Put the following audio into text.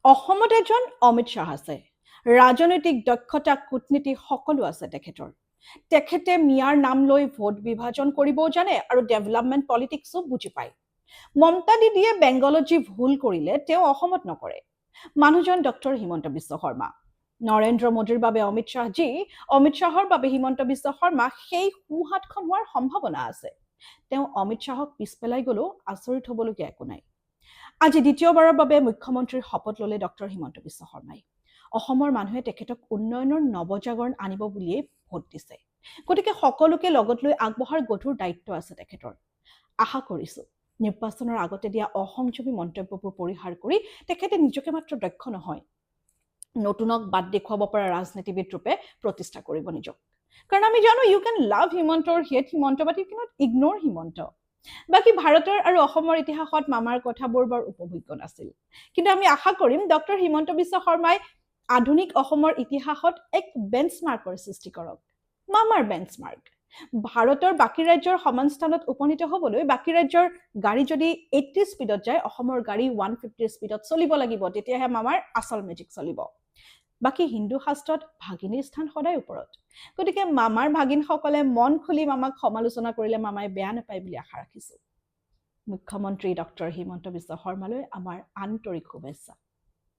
অসমত এজন অমিত শ্বাহ আছে। ৰাজনৈতিক দক্ষতা, কূটনীতি সকলো আছে তেখেতৰ। তেখেতে মিয়াৰ নাম লৈ ভোট বিভাজন কৰিবও জানে আৰু ডেভেলপমেণ্ট পলিটিক্সো বুজি পায়। মমতা দিদিয়ে বেংগলত যি ভুল কৰিলে, তেওঁ অসমত নকৰে। মানুহজন ডক্টৰ হিমন্ত বিশ্ব শৰ্মা। নৰেন্দ্ৰ মোদীৰ বাবে অমিত শ্বাহ যি, অমিত শ্বাহৰ বাবে হিমন্ত বিশ্ব শৰ্মা সেই সোঁহাতখন হোৱাৰ সম্ভাৱনা আছে। তেওঁ অমিত শ্বাহক পিছ পেলাই গ'লেও আচৰিত হ'বলগীয়া একো নাই। আজি দ্বিতীয়বাৰৰ বাবে মুখ্যমন্ত্ৰীৰ শপত ল'লে ডক্টৰ হিমন্ত বিশ্ব শৰ্মাই। অসমৰ মানুহে তেখেতক উন্নয়নৰ নৱজাগৰণ আনিব বুলিয়েই ভোট দিছে। গতিকে সকলোকে লগত লৈ আগবঢ়াৰ গধুৰ দায়িত্ব আছে তেখেতৰ। আশা কৰিছো, নিৰ্বাচনৰ আগতে দিয়া অসংযমী মন্তব্যবোৰ পৰিহাৰ কৰি তেখেতে নিজকে মাত্ৰ দক্ষ নহয়, নতুনক বাট দেখুৱাব পৰা ৰাজনীতিবিদ ৰূপে প্ৰতিষ্ঠা কৰিব নিজক। কাৰণ আমি জানো, you can love Himanta or hate Himanta, but U cannot ignore Himanta. বাকী ভাৰতৰ আৰু অসমৰ ইতিহাসত মামাৰ কথাবোৰ বৰ উপভোগ্য নাছিল। কিন্তু আমি আশা কৰিম, ডক্টৰ হিমন্ত বিশ্ব শৰ্মাই আধুনিক অসমৰ ইতিহাসত এক বেঞ্চমাৰ্কৰ সৃষ্টি কৰক, মামাৰ বেঞ্চমাৰ্ক। ভাৰতৰ বাকী ৰাজ্যৰ সমান স্থানত উপনীত হ'বলৈ বাকী ৰাজ্যৰ গাড়ী যদি 80 স্পীডত যায়, অসমৰ গাড়ী 150ৰ স্পীডত চলিব লাগিব। তেতিয়াহে মামাৰ আচল মেজিক চলিব। বাকী হিন্দু শাস্ত্ৰত ভাগিনীৰ স্থান সদায় ওপৰত। গতিকে মামাৰ ভাগিনসকলে মন খুলি মামাক সমালোচনা কৰিলে মামাই বেয়া নাপায় বুলি আশা ৰাখিছো। মুখ্যমন্ত্ৰী ডক্টৰ হিমন্ত বিশ্ব শৰ্মালৈ আমাৰ আন্তৰিক শুভেচ্ছা।